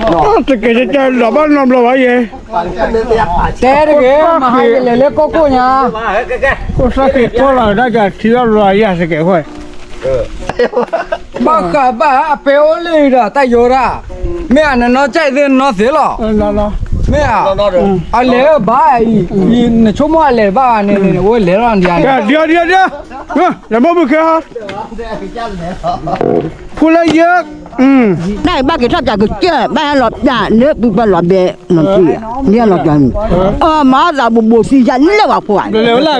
တကဲးတကဲးဒီးဘၣ်နီတဘျီဘၣ်ယဲ, တဲတဂ့ၤ, မဟါယလဲၤလၢကိၣ်ကိၣ်ညါ, ကိၣ်စၢ်က့ၤထီၣ်လီၤဒၣ်ကထံလီၤဘျီယၤတကဲးဃီ, ဘၣ်ဃးဘၣ်အပဲအိၣ်လၢဒီးတၢ်ယိၤဒၣ်, မ့ၢ်အနနီၢ်ကၠဲၣ်သ့ၣ်နီၢ်သ့လီၤ, မ့ၢ်ဧါ, အလဲၤဘၣ်အံၤ, နဆိကမိၣ်အလဲၤဘၣ်န့ၣ်န့ၣ် အိၣ်လဲၤလီၤဒ်န့ၣ်, ဒ်ဒ်ဒ်, လၢမိၢ်ဘုခ့ဟီ ဖိလၢယဲ, နဘၣ်က့ၤထီၣ်ပၠးကစၢၢ် ဘၣ်ဟဲလီၤပၠးလၢပှၤလီၤဘဲ, နဘၣ်လီၤပၠးန့ၣ်, မ့ၢ်လီၤပၠးန့ၣ်, မၤသးဘိးဘိးသံယၤလၢပှၤဖိဧါ, ဘိးဘိး,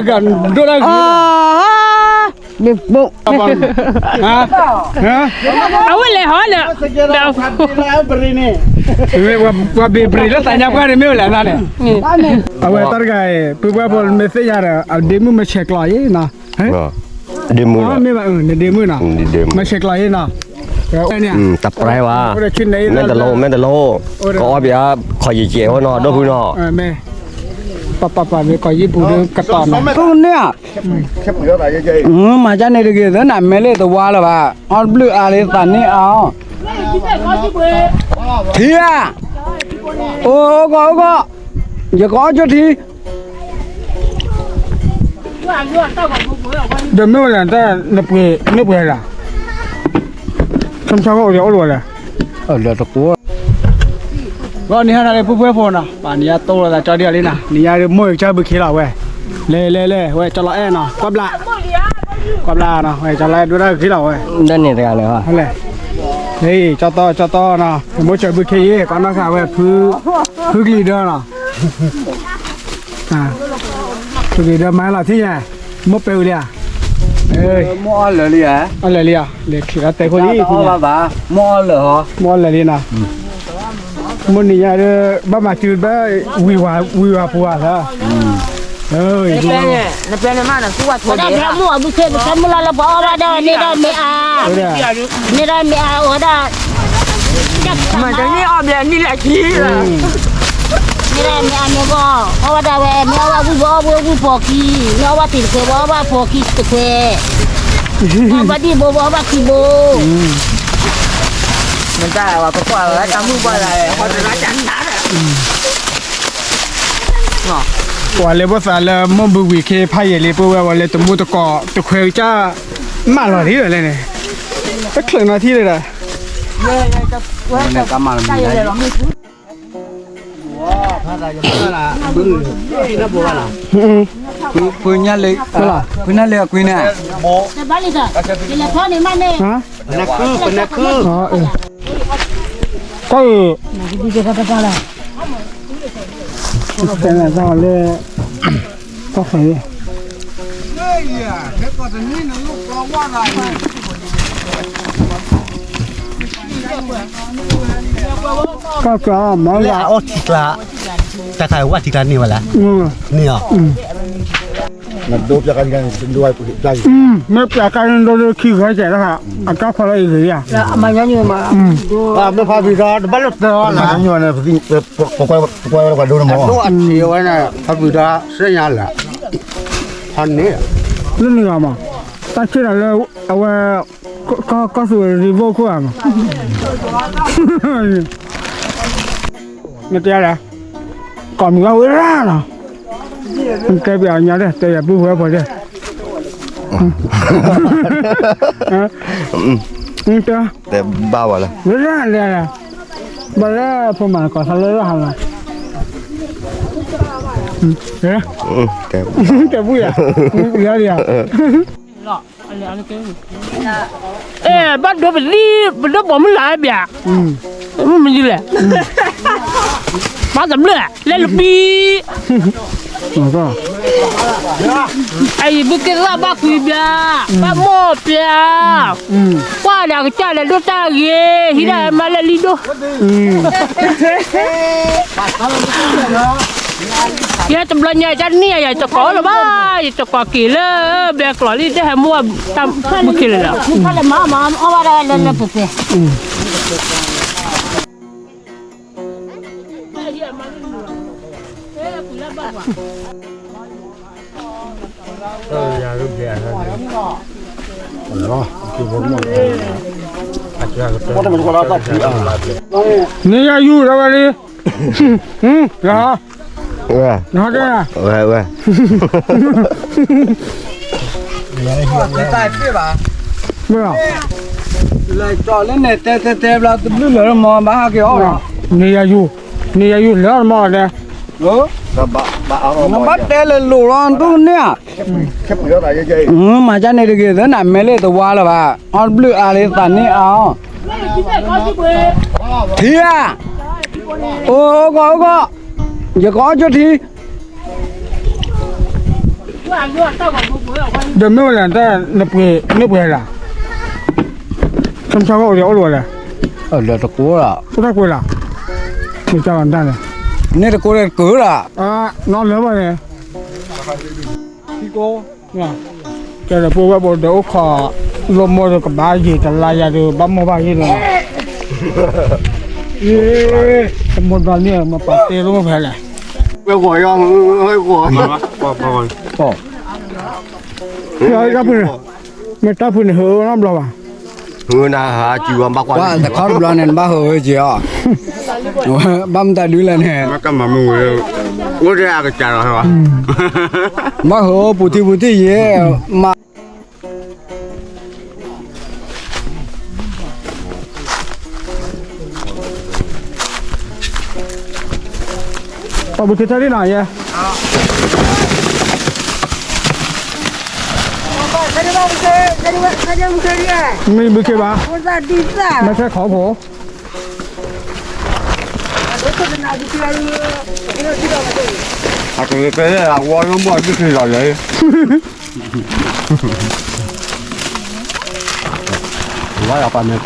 အဝဲလဲၤဟီလၢ ပှၤဘ့ၣ်ပြံၤလၢသးညါပှၢ်န့ၣ်မ့ၢ်ဝဲလဲၣ်န့ၣ်, အဝဲတၢ်တဂၤ, ပုၢ်ဝဲၢ်ဖိမ့ၢ်သ့ၣ်ညါဒီး အဒ့မုၣ်မ့ၢ်ဆဲးကျိးယံၤနီၤ, ဒ့မုၣ်, မ့ၢ်ဘၣ်, နဒ့မုၣ်နီၤ, မ့ၢ်ဆဲးကျိးယံၤနီၤ, တပြဲဝဲ, မ့ၢ်တလိၣ်, မ့ၢ်တလိၣ်, ကအီၣ်ပယီၤခီယံၤကဲးဝဲနီၤ ဒိၣ်ဖုနီၤ, မ့ၢ်, ပပပာ်မ့ၢ်ကီးယံၤပူၤဒီးကတီၤနီၤ, မၤကန့ၣ်တဂ့ၤ သနာ်မဲလၢတဝါလၢၤဘၣ်, အီၣ်ဘျုးအါလၢသးန့ၢ်အါအီၤ, ထံဧါ, အိၣ်ဂီၢ်အိၣ်ဂီၢ်, ယကအီၣ်ကၠိထံ ဒီးမ့ၢ်ဝဲလဲၣ် တၢ်နပှ့ၤ နပှ့ၤလၢ်, ဆၢမဆါဃီအိၣ်ဒီးအိၣ်လၢၤဝဲလဲၣ်, တကိး, ဂီၢ်နံၤဟါနၤလၢပုၢ်ဖိဝဲၢ်ဖိနီၤ, ပှၤနံၤညါတိၢ်လိာ်သးကၠီဒ်အီၤလံနီၤ, နံၤညါဒ်မိၢ်ကစၢ်ဘုခ့လီၤဝဲ, လဲၤလဲၤလဲၤ ဝဲကၠီလီၤအဲၣ်နီၤ, ကွၢ်ဘျါ, ကွၢ်ဘျါနီၤ, ဝဲကၠီလီၤအဲၣ်ဒိၣ်တၢ်ဂ့ၤလီၤဝဲ, ဒ်န့ၣ်တဂၤလဲၣ်, လဲၤ, ကၠီတီ ကၠီတီနီၤ, မိၢ်ကစၢ်ဘုခ့ယ့ၣ် ကွၢ်နီၢ်ခါဝဲ, ဖုကလံၤဒၢနီၤ ပက့ၤဒီးမၤလီၤထံၣ်ညါ, မိၢ်ပဲဝံၤလံဧါ, မိၢ်အီၣ်လၢာ်လံဧါ, အီၣ်လၢာ်လံဧါ, လဲၤခံးဒီးတဲခိၣ်လံ, မိၢ်အီၣ်လၢာ်ဟီ, မိၢ်အီၣ်လၢာ်လံနီၤ, မိၢ်နံၤညါဒီး ဘၣ်မၤစုဘၣ်, ဝံၤဝၤပူၤဝဲလၢ နပျဲန့ၣ်မး နသူဝဲထိးဒဲး, တၢ်မုၢ်အီၣ်ဘုခ့ပတၢ်မုၢ်လၢ်လၢပှၤအီၣ်ဘၣ်ဒၣ်န့ၣ်ဒီးမ့ၢ်အါ, န့ၣ်ဒီးမ့ၢ်အါအိၣ်ဝဲဒၣ် မ့ၢ်တန့ၢ်အီၣ်ဘျဲၣ်နံၣ်လၢခံလီၤ, မ့ၢ်ဒၣ်မ့ၢ်အါမ့ၢ်ဂီၢ်, အီၣ်ဝဲဒၣ်ဝဲ မ့ၢ်အီၣ်ဘၣ်ဝံၣ်ဘၣ်အီၣ်ဘၣ်ဝံၣ်ဖီၣ်ခံ, မ့ၢ်အီၣ်ဘၣ်တံၤတခွဲးဘၣ်အီၣ်ဘၣ်ဖီၣ်ခံတခွဲး, အီၣ်ဘၣ်ဒံၣ်ဘိဘၣ်အီၣ်ဘၣ်ခံဘိ, မ့ၢ်တၢ်ဝဲပကွၢ်လီၤတၢ်မုၢ်ဘၣ်လၢ ပှၤလဲၤဘီၣ်သးလၢမိၢ်ဘုဝံၤခ့ဖးယံာ်လံ ပဝဲဝဲလၢတမူတကိးတခွဲးကစၢ် မၢလီၤဒ်လဲၣ်န့ၣ်, တချုးနီၤထံၣ်လၢဒီး, ဖုညါလၢ, ဖုညါလၢအကွံန့ၣ်, ပနၢ်ခု, ပနၢ်ခု, ကီၢ်အံၤ, တဲနၤတၢ်လၢ ကီၢ်ဃဲၤ, ကီၢ်ကီၢ်မၤလၢအအီၣ်ထံကျါ, တၢ်ခါအဝဲထံကျါန့ၢ်ဝဲလဲၣ်, န့ၢ်အီၤ, မ့ၢ်ပျးကါန့ၣ်ဒိလၢခံဂၤကဲလၢဟါ, အကါခွါလၢအဂ့ၤယၤ, မ့ၢ်ဖးဘံၤဒီး တဘၣ်လၢတၢ်လီၤ, ပကွၢ်ဝဲပှၤဒိန့ၣ်မး, ဖးဘံၤဒီး စဲညါလၢ, ဖးန့ၢ်, လၢန့ၣ်ဂၤမး, တၢ်ဆ့ၣ်နီၤလၢအဝဲ ကီၢ်သူးရံၤဘိၣ်ခိၣ်ဧါမး, နတဲလဲၣ်, ကိးမံၤဝဲဝဲရၣ်နီၤ, နတဲပျးအညါဒဲး တဲယၤပုၢ်ဝဲၢ်ဖိဒဲး, တဲဘၣ်ဝဲလၢ, ဝဲရၣ်လဲၣ်, ဘၣ်လၢဖိမၤကီးသးလၢရၣ်ဟးလီၤ, တဲဘၣ်ယၤ, ယၤဒ်ယၤ အဲ ဘၣ်ဒိပသံ ပဒိပိာ်မုၣ်လၢ်ဘၣ်, မ့ၢ်လဲၣ်, ဘၣ်တဘျၢၣ် လဲၤလပံ, အံၤဘုကသၣ်ဘၣ်ကွံဘၣ်, ဘၣ်မိၢ်ဘၣ်, ကွၢ်ဒီးကစၢ်လဲၤဒိၣ်တၢ်ဂ့ၤ ဟံးဒၣ်မၤလၢလံဒိၣ် ယဲတဘျီညါ ယတန့ၢ်ယၤ ယတကိးလၢၤဘၣ်, ယတကိးက့ၤလၢဘဲကျိးလံ တဟဲမူဘုခ့လၢာ်လီၤ. န့ၣ်ယၤယူၢ်ဒီးဝဲလံ, နဟါ, ဝဲ, ဝဲ, မ့ၢ်, လၢကၠီလၢန့ၣ် တဲတဲတဲဘျီ တဘျုးလၢာ်လၢမီၤ ဘၣ်ဟးက့ၤအီၣ်လီၤ, န့ၣ်ယၤယူၢ်, န့ၣ်ယၤယူၢ်လၢာ်မီၤဒဲး, ဘၣ်တဲလၢလိၤလီၤ ဒူၣ်န့ၣ်ဧါ, မၤကန့ၣ်တဂ့ၤ သၢနၤမဲလၢတဝါလၢၤဘၣ်, အီၣ်တဘျုးအါလၢသးန့ၣ်အါအီၤ, ထံဧါ, အိၣ်ဂီၢ်အိၣ်ဂီၢ်, ယကအီၣ်ကၠိထံ ဒီးမ့ၢ်ဝဲလဲၣ် တၢ်နပှ့ၤ မ့ၢ်ပှ့ၤလဲၣ်, ဆၢမုၢ်ဆါခီအိၣ်ဒီးအိၣ်လၢၤဝဲလဲၣ်, လၢတကိးလီၤ, အိၣ်တၢ်ကွံာ်လီၤ, မ့ၢ်ကၢ်လီၤတၢ်န့ၣ်, န့ၣ်တကိးဒီးတကိးလီၤ, နီၢ်လၢဘၣ်န့ၣ်, ကဲဒီးပဝဲဘိဒီးအိၣ်ခိး, လီၤမီၢ်ဒီးကဘၣ်ယံာ်တလါယၤဒီး ဘၣ်မီၢ်ဘၣ်ယံာ်လီၤ, တမီၢ်ဘၣ်န့ၣ် မၤပာ်တဲလိာ်မ့ၢ်ဖဲလဲၣ်, ဝဲဂီၤယီၤ, ဝဲဂီၤ, တၢ်ဖုန့ၣ်, မ့ၢ်တၢ်ဖုန့ၣ် ဟၢအၢနီတဘျီဘၣ်, ဟၢနၤဟးကံၤဝဲဘၣ်ကွၢ်, တခီတဘျီန့ၣ် နဘၣ်ဟၢဝဲက့ၤအီၤ, ဘၣ်မတၤဒုလဲၣ်န့ၣ်, အိၣ်ဒီးအကစၢ်လီၤ, ဘၣ်ဟၢအၢပူၤထံပူၤထံယဲ, မၤ ပှၤဘုခ့ထၢလံနီၤယဲ, မ့ၢ်ဘုခ့ဘၣ်, မ့ၢ်ထဲခီဖိ, အကလဲၤတဲအဝီလၢမီၢ်ဘုခ့လီၤလဲၣ်. မဟါန့ၢ်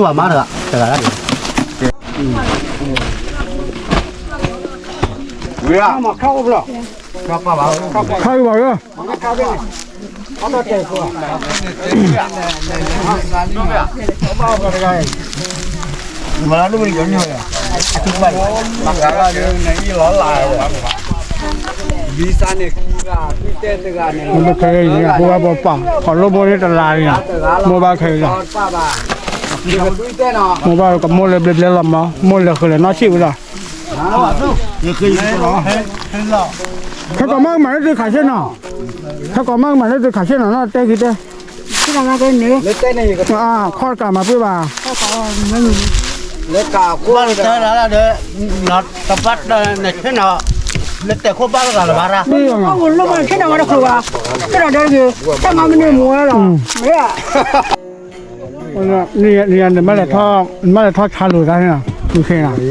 ဝဲမါတဂၤ, တဂၤလၢ, ဝဲ, ခါအံၤဘၣ်, မၤလၢနမ့ၢ်ယီၤန့ၣ်ဝဲ, ဘံစၢ်န့ၣ်, ပဝဲပပာ်ခီၣ်လိၣ်ဘိန့ၣ်တလါန့ၣ်, မိၢ်ဘၣ်ခဲအံၤလီၤ, မိၢ်ဘၣ်ကမိၢ်လၢဘျဲဘျဲလီၤမး, မိၢ်လဲၤဃုာ်လဲၤနီၢ်ဆံၣ်ဝဲလီၤ, ခဲကိးမးကမၤလၢသုခးဆ့ၣ်နီၤ, ခဲကိးမးကမၤလၢသုခးဆ့ၣ်နီၤ နီၢ်တဲက့ၤတဲ, ခီၣ်တကးမၤပှဲၤဘၣ်, လၢကးခိၣ်လၢဒီး, တဘၣ်တၢ်န့ၣ်ဆ့ၣ်နီၤ, လၢတဲာ်ခိၣ်ဘၣ်လၢဂၤလၢၤဘၣ်ရၣ်, ဆ့ၣ်နီၤဒီးတဂ့ၤ, တၢ်မၤမနုၤမူဝဲလီၤ, မ့ၢ်ဧါ နမ့ၢ်လဲၤထီၣ်ဆါလိာ်တၢ်န့ၣ်, နန့ၣ်, ထီၣ်တဂ့ၤဒီး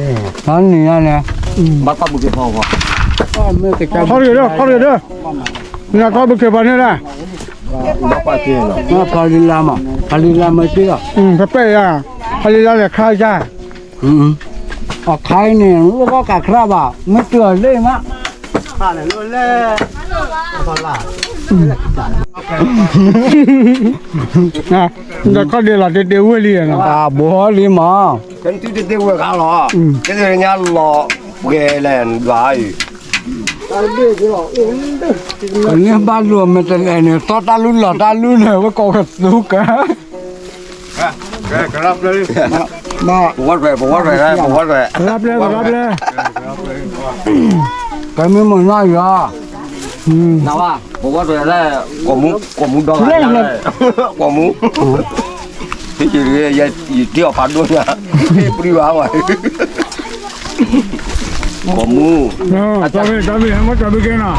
ထီၣ်တဂ့ၤဒီး, နထီၣ်ဘုခ့ပှၤန့ၣ်ဒၣ်, ဖးလံလါမး, ဖးလံလါမ့ၢ်တ့ၢ်လီၤ, ဖဲပဲၢ်ယၤ, ဖးလံလါလဲၤခါယၤ, အခါအံၤန့ၣ် အိၣ်ဘၣ်ကးခရၣ်ဘၣ် မ့ၢ်တုၤအီၤလၢမး, ဒီးခီၣ်ဒ့လီၤတ့တ့ဝ့ၢ်လံနီၤ, ဘိဟီလံမး, ကဲသုတ့တ့ဝ့ၢ်ခါလီၤ, ကဲသုညါလီၤပှဲၤလဲၣ်ဒွးအံၤ, ကန့ၢ်ဘၣ်လိာ်မဲာ်တလဲၣ်န့ၣ် သီၣ်တၢ်လူလီၤတၢ်လူန့ၣ် ဝဲကိးကသူကါ ပဝဲဒွဲၣ် ပဝဲဒွဲၣ် ပဝဲဒွဲၣ်, ကမ့ၢ်မုၢ်နီၢ်ယွၤ, ပဝဲဒွဲၣ်လၢ ကိးမူ ကိးမူဒီဂၤ, ကိးမူ, ယထံၣ်အီၤဖးဒိၣ်ညါ, ပျံၤဘၣ်ဝဲ, ကိးမူ, တမ့ၢ် တမ့ၢ် ဟဲမ့ၢ်တမ့ၢ်ကဲနီၤ.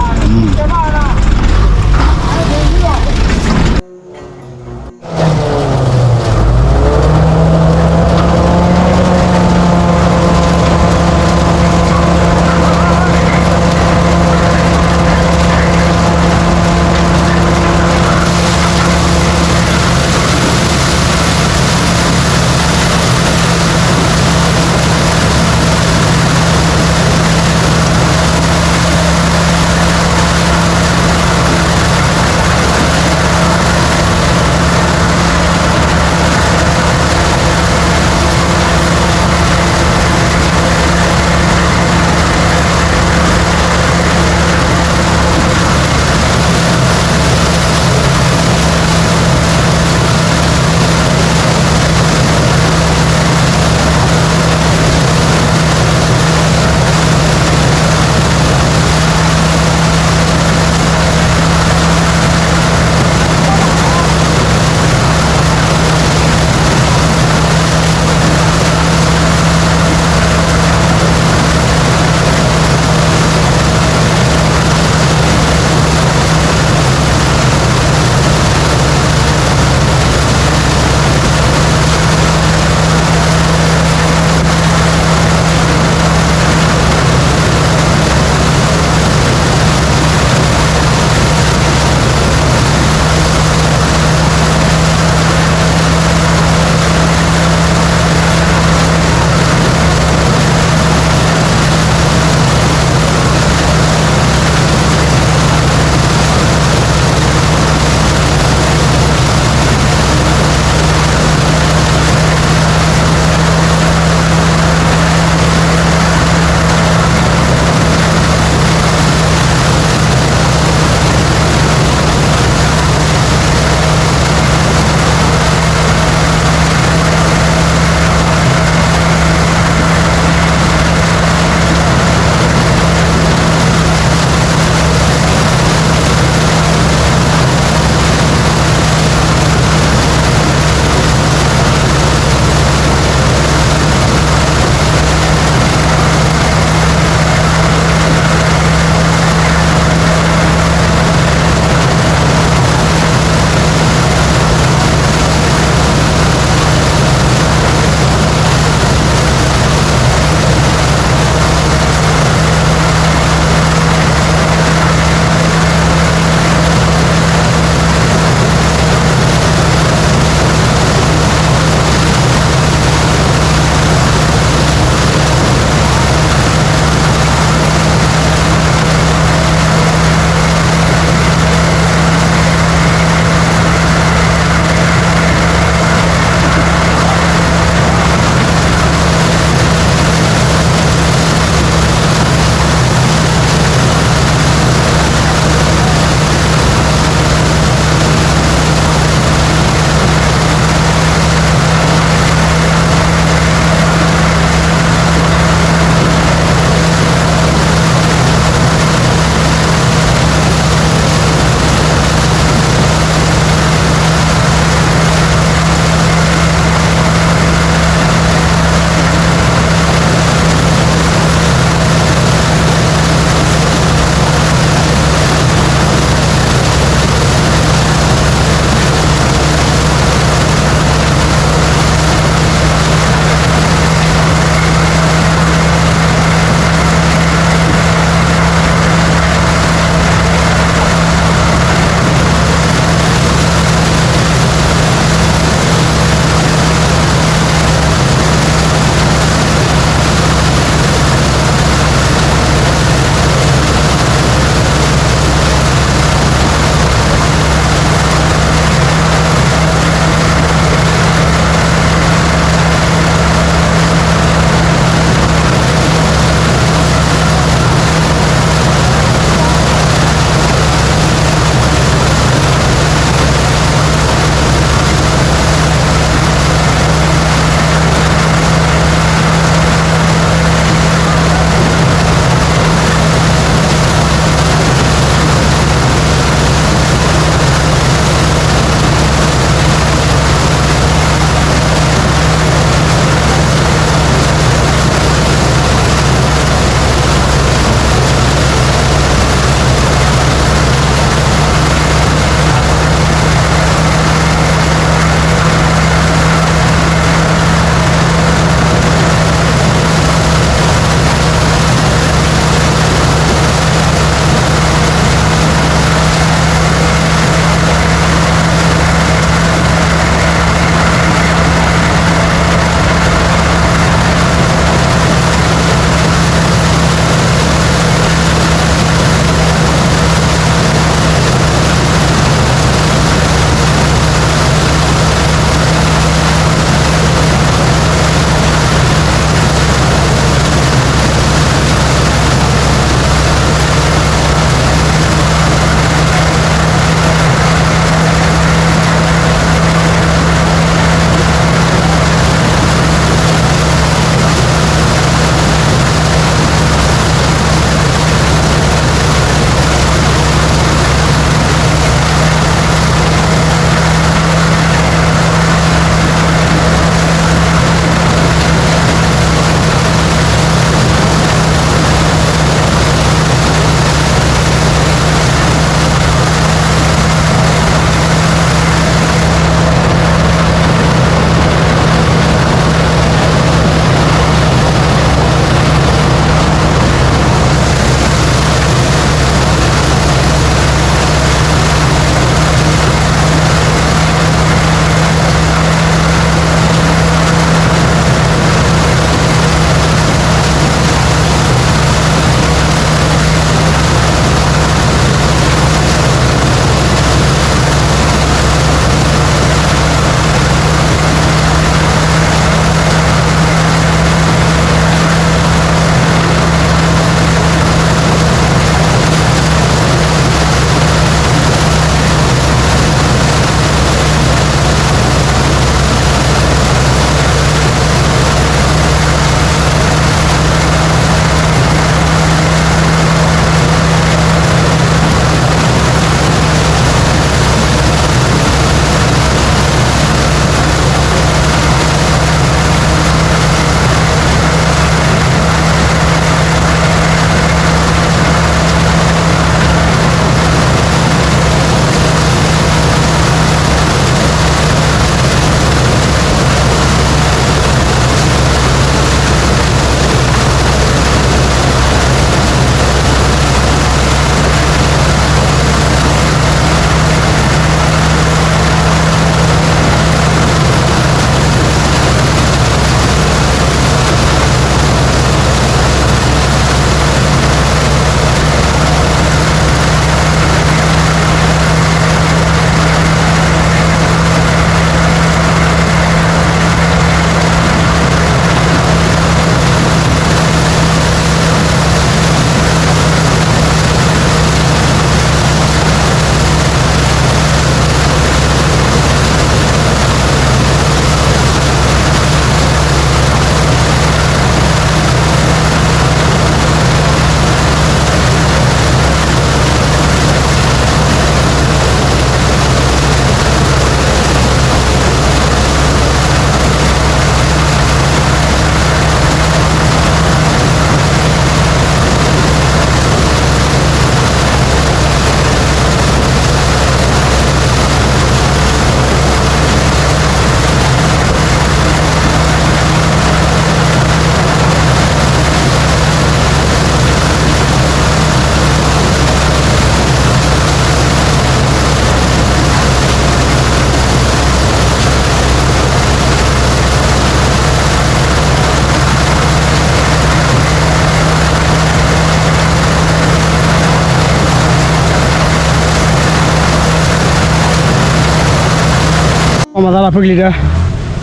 မၤသးလီၤဖုကလံၤဒီး,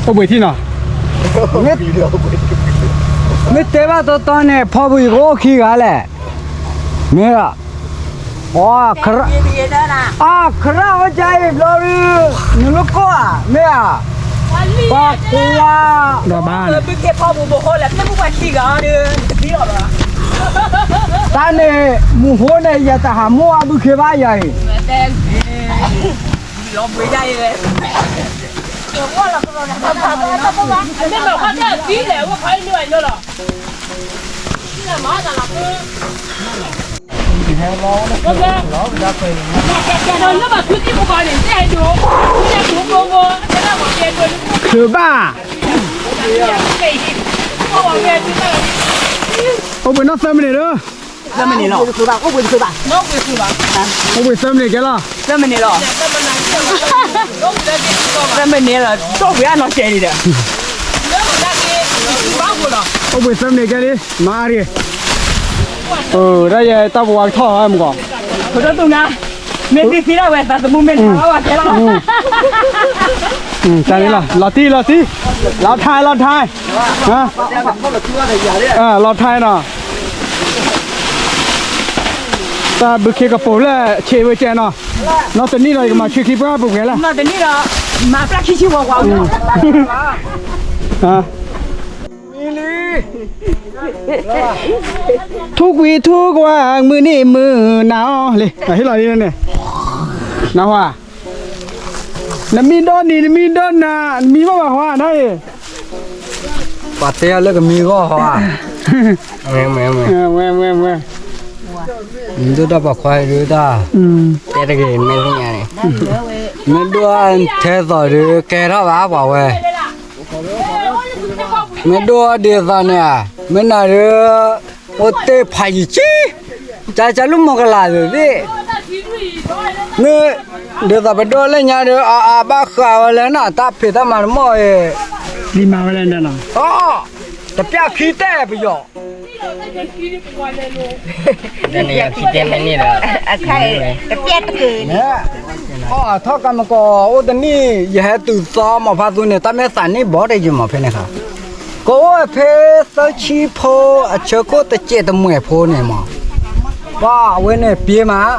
အိၣ်ဘှံးထံနီၤ, မ့ၢ်တဲဘၣ်တီတီန့ၣ် ဖီပူၤယကအိၣ်ခံဂၤလဲၣ်, မ့ၢ်, အ, အခရၣ်အိၣ်ကါအံၤဘျီဒု, နလိၣ်ကိၢ်ဧါ, မ့ၢ်ဧါ, ပှၤကွၢ်, ဒီးဘၣ်, တၢ်န့ၣ် မုၢ်ဟိန့ၣ် ယတဟးမိၢ်အဘုခ့ဘၣ်ယၤအံၤ ချုးဘၣ်, အိၣ်ဘှံးနီၢ်သၢမံးနံးလၢ သၢမံးနံးလီၤ, အိၣ်ဘှံးသၢမံးနံးကဲလီၤ, သၢမံးနံးလီၤ, သၢမံးနံးလီၤ ဒီးဝံၤအနီၢ်ကဲလံဒီး, အိၣ်ဘှံးသၢမံးနံးကဲလံ, မၤအါတဂ့ၤ, တၢ်ယဲတၢ်ပဝါကထီၣ်မကီး, ဖိဒိၣ်သူနၤ, မ့ၢ်သံသံဒၣ်ဝဲသးသမူမ့ၢ်နၤလီၤဝဲကဲလီၤ, တၢ်န့ၣ်လီၤ လီၤတံၢ်လီၤတံၢ်, လီၤထါလီၤထါ, လီၤထါနီၤ တၢ်ဘုခ့ကပိာ်လၢဆံးဝဲကဲနီၤ, နီၢ်တနံၣ်ဒီး ယကမၤဆံချံပှၢ်ပူၤကဲလၢ, နီၢ်တနံၣ်ဒီး မၤပျၢ်ခံဆံဝီၤဝီၤ, ထူကွံထူကွၢ် မုၢ်နံၤမုၢ်နၤအီၤလံ, ဟ့ၣ်လီၤလံန့ၣ်, နဟါ, နမံဒီနံၤ နမံဒီနၤ နမံဘၣ်ဘၣ်ဟါ နအံၤ ပှၤတဲအီၤလၢကမံဂီၢ်ဟီဧါ, မ့ၢ်, မ့ၢ်, မ့ၢ်, မ့ၢ်, မ့ၢ်ဒိၣ်တၢ်ပိာ်ခွါဒုတၢ်, တဲတဂ့ၤ မ့ၢ်သ့ၣ်ညါန့ၣ်, မ့ၢ်ဒိၣ်ထဲသိးဒု ကဲထီၣ်ဘၣ်ပှၤဝဲ, မ့ၢ်ဒိၣ်ဒ်သိးန့ၣ်, မ့ၢ်နၤဒု အိၣ်တ့ၢ်ဖးယံၤကံ, ကၢ်ကၢ်လူၢ်မီၢ်ကလးသ့ၣ်သ့ၣ်, မ့ၢ်, ဒ်သိးပဒိၣ်လၢညါဒီး အအဘၣ်ဃးဝဲလၢနတၢ်ဖံးတၢ်မၤတမီၢ်အံၤ, လံမၤဝဲလဲၣ်, တပျၢ်ခံတဲပယီၤ, တပျၢ်တက့ၢ်, ထီၣ်ကမကီး အိၣ်တနံၣ် ယဟဲတုၤသီမီၤဖးသူန့ၣ် တၢ်မ့ၢ်သးန့ၢ်ဘီတယုာ်မးဖဲန့ၣ်ခါ, ကအိၣ်ဖဲသၢဆံဖိ အဆၢခိၣ်တစဲးတမှဲာ်ဖိန့ၣ်မး, ပှၤအဝဲန့ၣ်ပျ့ၤမး,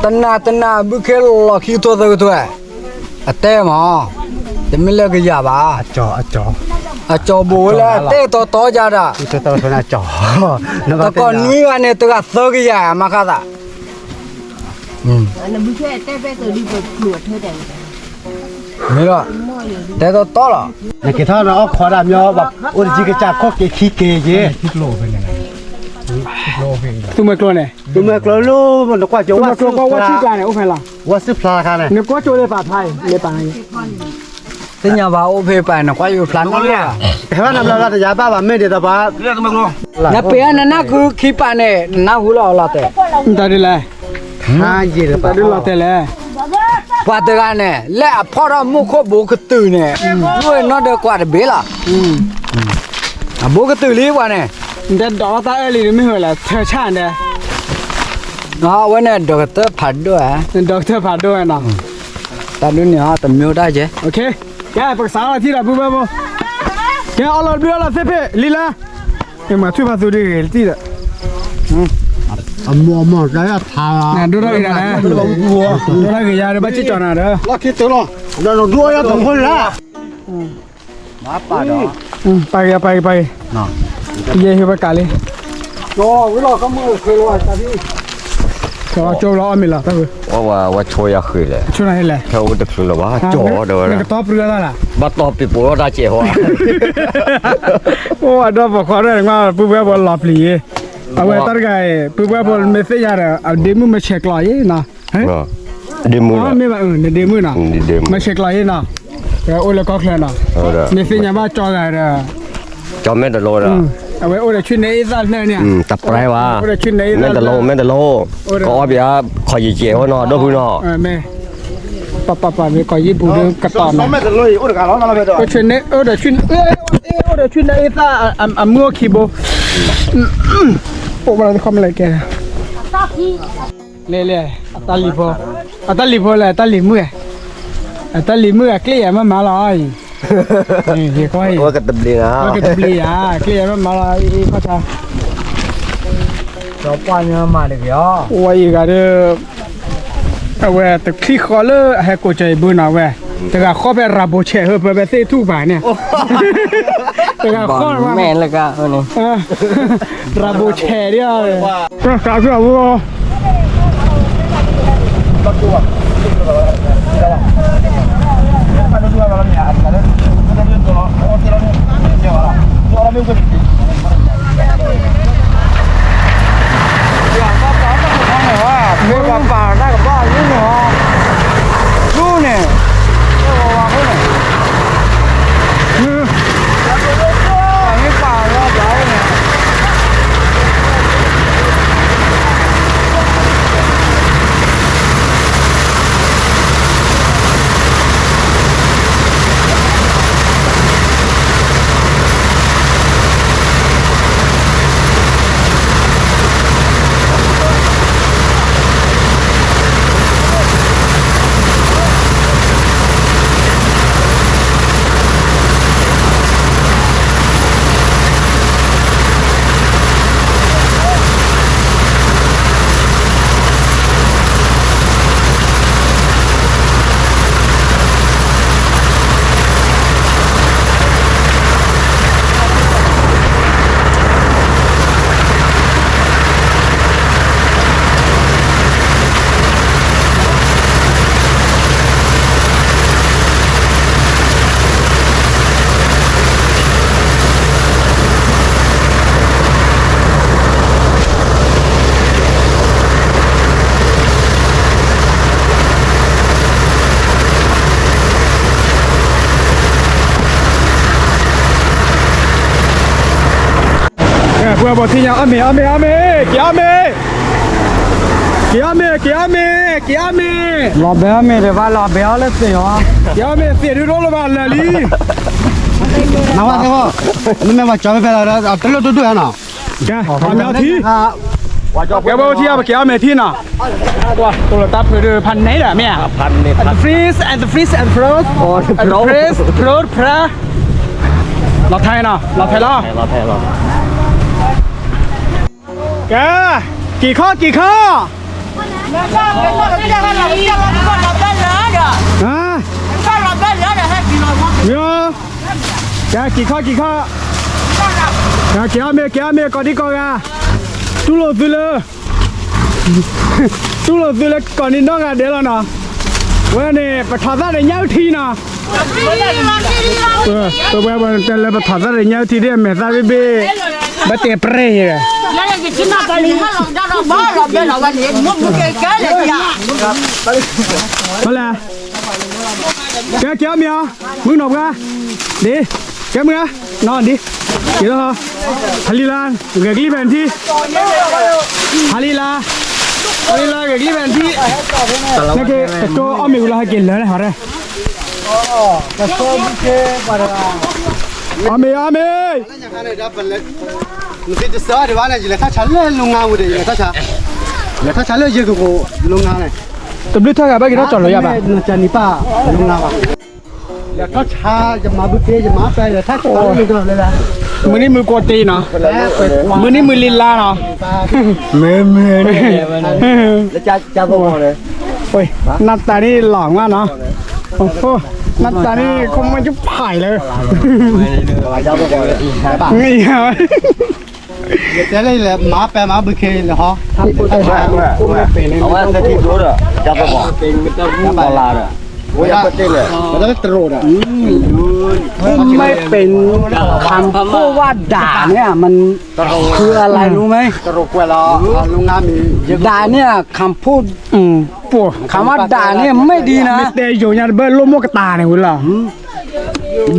တနၤတနၤဘုခ့လီၤခံကထိသၢကထိ, အတဲမး, တမ့ၢ်လၢကယၤဘၣ်, အကၠီၤဘိးဝဲလၢတဲတီတီယၤဒီး, တကိးနွံဂၤန့ၣ် တဂၤသၢကယၤမၤဃၣ်သး မ့ၢ်ဒီး, တဲတီတီလီၤ, နက့ၤထီၣ်နအီၣ်ခွါဒၣ်မ့ၢ်, အိၣ်တကံကစၢ်ခိၣ်က့ၤခံက့ၤက့ၤ, သုးမွဲကျိန့ၣ်, သုးမွဲကျိလၢ, နကွၢ်ကၠိဝဲၢ်စုဖျါန့ၣ်, အိၣ်ဖဲလီၤ, ဝဲၢ်စုဖျါခါန့ၣ်, နကွၢ်ကၠိလၢပာ်ဖျါအံၤ, လၢပာ် သ့ၣ်ညါဘၣ်အိၣ်ဖဲပာ် နကွၢ်ယိၤဖျါနီၣ်လၢ, ဟဲဘၣ်နဘျီဘျီတယၤဘၣ်ဘၣ်မ့ၢ်ဒ်သိးပှၤ, နပ့ၤအီၤနနၢ်ဃုခံပာ်န့ၣ် နနၢ်ဟူလီၤအလီၤတဲာ်, တၢ်ဒ်လဲၣ်, တၢ်ဒ်လီၤတဲာ်လဲၣ်, ပှၤတဂၤန့ၣ် လၢအဖီၣ်ထီၣ်မူခိၣ်ဘိကတုာ်န့ၣ်, ဒိၣ်နီၢ်ဒီးကွၢ်တဘ့ၣ်လီၤ, အဘိကတုာ်လံပှၤန့ၣ်, နတဲဒိးတၢ်အၢၣ်လံတမ့ၢ်ဝဲလဲၣ် ထၢဆၣ်န့ၣ်, အဝဲန့ၣ် ဒီကတၢၢ်ဖးဒိၣ်ဧါ, ဒီကတၢၢ်ဖးဒိၣ်ဧါနီၤ, တၢ်ဒိၣ်န့ၣ်တမ့ၢ်တၢ်ကဲ, ကဲပကစးထီၣ်ထံဒီးပုၢ်ဝဲၢ်ဖိ, ကဲအီၣ်လီၤဘျုးအီလီၤသ့ၣ်ဖ့ၣ်လံလၢ, မၤထွံၣ်ဖးသူဒ်ဂ့ၤတံၢ်ဒီး, အမိၢ်အမိၢ်တၢ်ယထါ, ဒိၣ်ထီၣ်ဂ့ၤဒၣ်လဲၣ်, ဒိၣ်ထီၣ်ဂ့ၤယၤဒီးဘၣ်စံၣ်ကၠီၤနၤဒီး, လီၢ်ခံတုၤလီၤ, ဒီးဒိၣ်အီၣ်ယၤတဖိလၢ် ပာ်ဂ့ၤ ပာ်ဂ့ၤ ပာ်ဂ့ၤ, ယဲဟ့ၣ်ဝဲကးလံ, ကၠီလီၤအီၣ်မ့ၤလီၤ, ဝဲဆိယၤဃ့လဲၣ်, ဆိနၤဟ့ၣ်လဲၣ်, ဟဲအိၣ်တချုးလၢၤဘၣ်, ကၠီဒီးဝဲဒၣ်, နကတီပရၢသၣ်လၢ, ဘၣ်တီပံၤပိာ်ထီၣ်တၢ်စဲးဟီ, အိၣ်အဒီးပိာ်ခွါရဲၣ် ပုၢ်ဝဲၢ်ဖိလီၤပျံၤယ့ၣ်, အဝဲတၢ်တဂၤအံၤ ပုၢ်ဝဲၢ်ဖိမ့ၢ်သ့ၣ်ညါဒီး အဒ့မုၣ်မ့ၢ်ဆဲးကျိးယ့ၣ်နီၤ ဒ့မုၣ်, မ့ၢ်ဘၣ်, နဒ့မုၣ်နီၤ, မ့ၢ်ဆဲးကျိးယ့ၣ်နီၤ, အိၣ်လၢကီၢ်ချၢနီၤ, မ့ၢ်သ့ၣ်ညါဘၣ်ကၠီဂၤဒီး, ကၠီမဲာ်တလိဒီး, အဝဲအိၣ်ဒီးဆူၣ်န့ၢ်အ့ၣ်သၣ်လၢန့ၣ်, တပြဲဝဲ, အိၣ်ဒီးဆူၣ်န့ၢ်အ့ၣ်သၣ်လၢ, မဲာ်တလိ, မဲာ်တလိ, ကအီၣ်ပယါ, ခီယံာ်ကဲးဝဲနီၤ ဒိၣ်ဖုနီၤ, ပပပမ့ၢ်ကီးယံာ်ပူၤဒီးကတီၤနီၤ, အိၣ်ဒီးဆူၣ်န့ၢ်, အိၣ်ဒီးဆူၣ်န့ၢ်, အိၣ်ဒီးဆူၣ်န့ၢ်အ့ၣ်သၣ်အမုၢ်အိၣ်ခံဘိ, အိၣ်ဘၣ်လီၤသ့ၣ်ခီမ့ၢ်လဲၣ်ကဲ လဲၣ်လဲၣ်, အတၢ်လံၤဖိ, အတၢ်လံၤဖိလဲၣ် တၢ်လံၤမုၣ်ဧါ, တၢ်လံၤမုၣ်အကျ့ၣ်ယၤမ့ၢ်မၤလီၤအံၤ, အဝဲကတဘျံးဧါ, အဝဲကတဘျံးဧါ, ကျ့ၣ်ယၤမ့ၢ်မၤလီၤအံၤခီၣ်ဆါ, ဒီးပှၢ်ညီမၤတဂ့ၤအီၤ, ဝဲအံၤဂၤဒီး အဝဲတချံဃီလၢအဟဲကိးကၢ်အံၤဘုနီၤဝဲ, တဂၤဃီဖဲရၤဘိဆဲးဟၢဖၢဖဲသ့ၣ်ထူၣ်ပၤန့ၣ်, တဂၤဃီမဲာ်လၢကန့ၣ်, ရၤဘိဆဲးဒ်အံၤ, ကၢ်ကၢ်အူ မ့ၢ်ပှၤပာ်တၢ်ကဘီယူၢ်န့ၣ်, ယူၢ်န့ၣ်, မ့ၢ်ပာ်လီၤဘၣ်န့ၣ် ပှၤဘီထံညါ အီၣ်မ့ၤ အီၣ်မ့ၤ အီၣ်မ့ၤ က့ၤအီၣ်မ့ၤ, က့ၤအီၣ်မ့ၤ က့ၤအီၣ်မ့ၤ က့ၤအီၣ်မ့ၤ, လီၤဘဲအီၣ်မ့ၤတဘၣ် လီၤဘဲအီၣ်လၢသ့ၣ်အီၤ, က့ၤအီၣ်မ့ၤသ့ၣ်ဒုးဒိၣ်လၢၤဘၣ်လၢာ်လံ, နဝဲသ့ၣ်, နမ့ၢ်ပှၤကၠီဖဲဖဲလီၤ တလိၣ်ဒိၣ်ဒိၣ်ဧါနီၤ, ကဲ ပှၤမ့ၢ်အီထံ, ကဲပှၤအီထံအါ ပက့ၤအီၣ်မ့ၤထံနီၤ, ပှၤတိၢ်လီၤတၢ်ဖုးဒီးဖးနဲဒၣ်မ့ၢ်ဧါ, freeze and freeze and froze, freeze froze ဖရၢ, လီၤထဲနီၤ လီၤထဲလီၤ, ကဲ, က့ၤခီ က့ၤခီ, ကဲ က့ၤခီ က့ၤခီ, က့ၤအီၣ်မ့ၤ က့ၤအီၣ်မ့ၤ ကိးဒံကိးဂၤ, တူၢ်လိာ်သုလၢ တူၢ်လိာ်သုလၢကိးနံၤနီၢ်ဂၤဒဲးလီၤနီၤ, ဝဲန့ၣ် ပထီၣ်သၣ်ဒီးညၣ်အုၣ်ထံနီၤ, ပဝဲပတဲလၢပထီၣ်သၣ်ဒီးညၣ်အုၣ်ထံဒ်အမဲာ်သၣ်ဘ့ၣ်ဘ့ၣ်, ဘၣ်တဲပြဲၢ်ယဲ, မ့ၢ်လဲၣ်, ကဲ က့ၤအီၣ်မ့ၤအီၤ, မုၢ်နီၢ်ပှၤ, ဒ်, ကဲမုၢ်ဧါ, နီၢ်ဒ်, က့ၤလီၤ, ဟးလံလါ, ဂဲၤကလံၣ်ဖဲနထံ, ဟးလံလါ, ဟးလံလါ ဂဲၤကလံၣ်ဖဲနထံ, နက့ၤ တကိးအီၣ်မ့ၤဝံၤလီၤ ဟဲက့ၤလၢာ်န့ၣ် ဟီရဲ, အီၣ်မ့ၤ အီၣ်မ့ၤ, နသုတစၢဒံးဘၣ်န့ၣ် ယလဲၤထီၣ်ဆါလၢလူငါဝံၤဒီး ယလဲၤထီၣ်ဆါ, လဲၤထီၣ်ဆါလၢယဲၢ်ကဝီၤလူငါန့ၣ်, တဘျုးထီၣ်ဂၤဘၣ်က့ၤထီၣ်ကၠီၤလီၤယၤဘၣ်, နကနံၤပၢ်လူငါဘၣ်, လဲၤထီၣ်ဆါ ယမၤဘုက့ ယမၤပဲ လဲၤထီၣ်ဆါလၢလူငါလၢ, မုၢ်နံၤမုၢ်ကိးတ့ၢ်နီၤ, မုၢ်နံၤမုၢ်လံလါနီၤ, မုၢ်မုၢ်န့ၣ်, နတၢ်န့ၣ်လီၤမးနီၤ, နတၢ်န့ၣ် ခီမီကဖးလၢ ယတဲလၢယလဲၤမၤပဲမၤဘုခ့လဲၤဟီ, အဝဲသ့ၣ်ထံကျိဒီး ကၢ်ပဘီၣ်, ကၢ်ပလၢ်ဒီး, ဝဲဒၣ်တရိးဒီး, မ့ၢ်ပ့ၤ ခၣ်ဖိဝဲဒၣ်န့ၣ် မ့ၢ် คืออะไรรู้ไหม တရိးကွဲးလီၤ, လူငါမံၤ ด่านเนี่ยคำพูด อืม คำว่าด่านเนี่ยไม่ดีนะ မ့ၢ်တဲယိၤညါတဘၣ်လိၣ်မိၢ်ကတၢ်န့ၣ်ဝံၤလီၤ,